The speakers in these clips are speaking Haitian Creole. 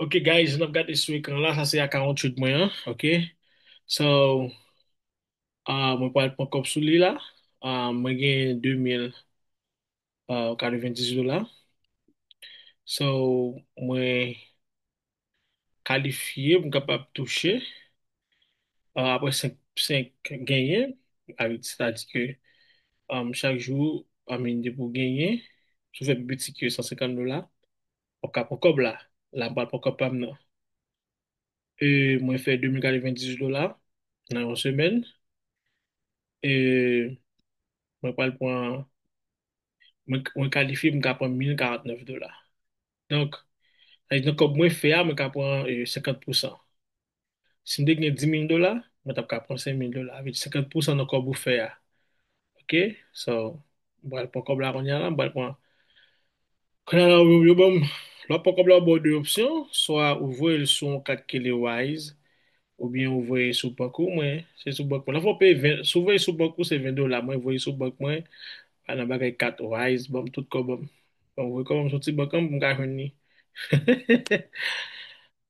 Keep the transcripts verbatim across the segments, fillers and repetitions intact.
Ok, guys, n ap gade sou ekran la, sa se account Trade mwen an, ok? So, ah, mwen pral pran kòb sou li la. Ah, mwen gen de mil katrevenndis dola. So, mwen kalifye pou m kapab touche, ah, apre senk, senk genyen, avèk, sètadi ke, um, chak jou, I mean, depi w genyen, si w fè pi piti ke san senkant dola, w ap ka pran kòb la. La, m pral pran kòb pa m nan. E, mwen fè de mil katrevenndis dola nan yon semèn. E, mwen pral pran, mwen, mwen kalifye pou m ka pran mil karantnèf dola. Donk, sa vle di nan kòb mwen fè a, mwen ka pran, e, senkant pousan. Si m te gen dis mil dola, mwen t ap ka pran senk mil dola. Sa vle di senkant pousan nan kòb ou fè a. Ok? So, m pral pran kòb la kounye a la, m pral pran. Kounye a la, yo, yo ban m, lè w ap pran kòb la, yo ba w de opsyon, swa ou voye l sou yon kat ki rele Wise, oubyen ou voye sou bank ou, mwen, se sou bank mwen. Lè w peye ven, si w voye sou bank ou, se ven dola, mwen voye sou bank mwen, pa nan bagay kat Wise, ban m tout kòb an m. Ban m voye kòb an m sou ti bank an m pou m ka jwenn li.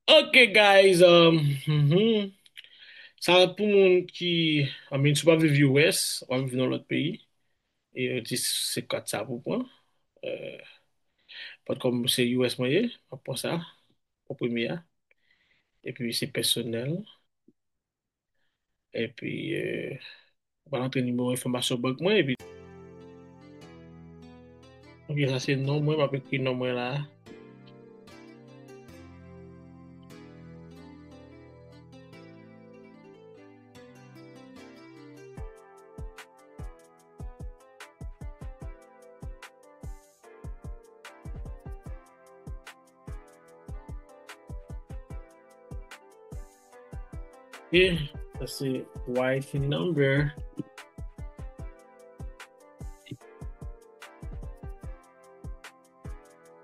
Ok, guys, um, mhm. Sa pou moun ki, I mean, si w pa viv U S, w ap viv nan lòt peyi, e yo di se kat sa pou pran. Euh, paske kòm se U S mwen ye, m ap pran sa, an premye a. Epi se pèsonèl. Epi, euh, mwen rantre nimewo enfòmasyon bank mwen, epi. Ok, sa se non mwen, m ap ekri non mwen la. Ok, sa se Y T number.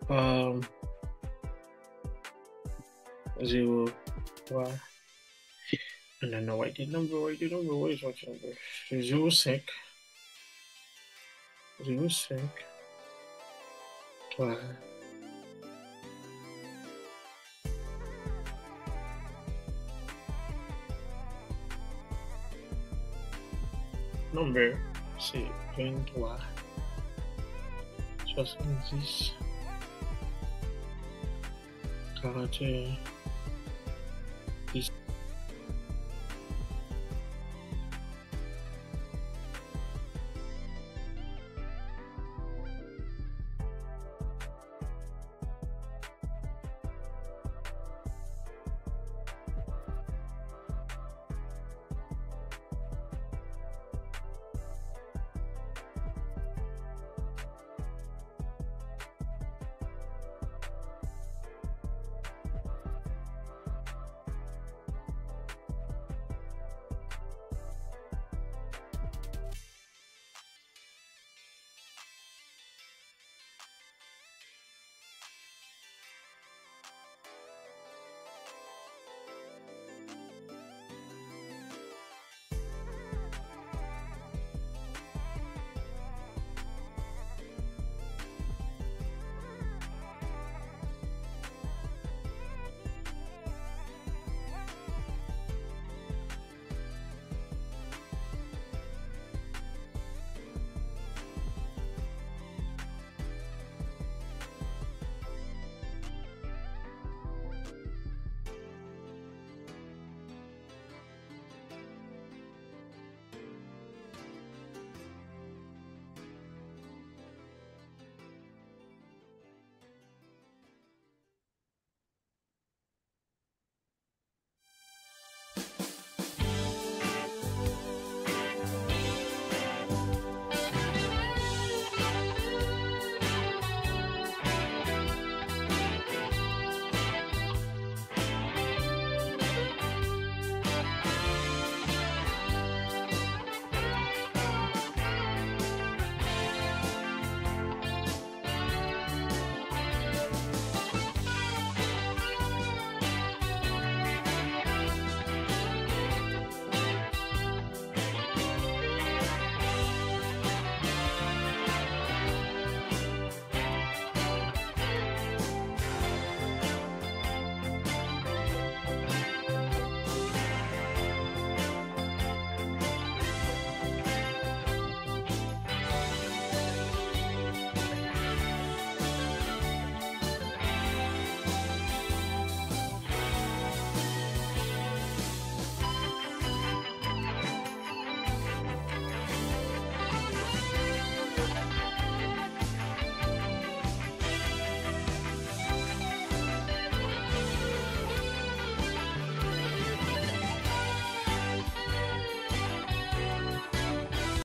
Um, zero twa. Non, non, non, Y T number, Y T number, where is Y T number? Se zero senk. Zero senk. Twa. Number, se venntwa, swasanndis, karanteyen, dis.